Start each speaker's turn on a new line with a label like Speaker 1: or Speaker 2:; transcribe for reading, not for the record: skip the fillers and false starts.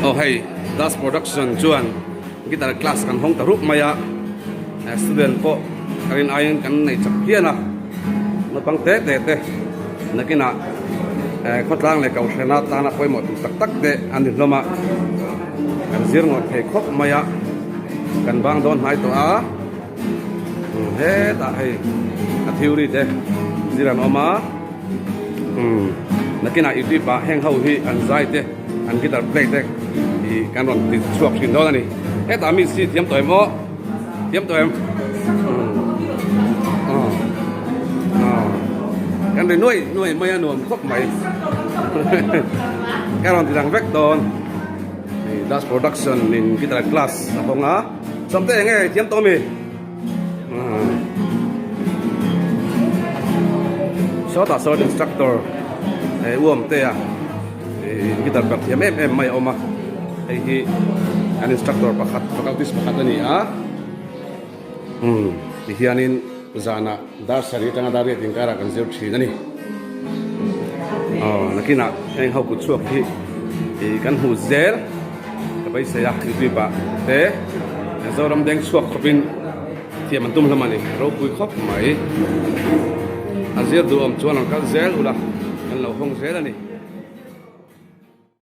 Speaker 1: Aw hei Das production chuan guitar class kan hawng ta rup mai a student pawh ka rin aiin kan nei chak phian a naupang te te te nakinah khawtlang leh kohhrana tana pawimawh tur tak tak te an ni hlawm a kan zir ngawt thei khawp mai a kan bang dawn hnai tawh a hetah hei a theory te zir an awm a nakinah youtube ah heng ho hi an zai te an guitar play te ih kan rawn ti chhuak thin dawn a ni hetah mi si thiam tawh em aw thiam tawh em kan ri nuai nuai mai a nuam khawp mai ka rawn ti dang vek dawn dance production in guitar class a hawng a. Sawmte enge thiam tawh ami? Sawtah sawn instructor eh Uamtea eh guitar perh thiam em em mai a awm a, hei hi an instructor pakhat facultist pakhat a ni a, umm tihianin zanah dar sarih atanga dar riat inkarah kan zir thin a ni. Aw nakinah heng ho kut chhuak hi ih kan hmu zel. Ka beisei a youtube ah te Zoram deng chhuak khawp in thiam an tum hlawm a ni ropui khawp mai a zir duhawm chuan an kal zel ula kan lo hawng zel a ni.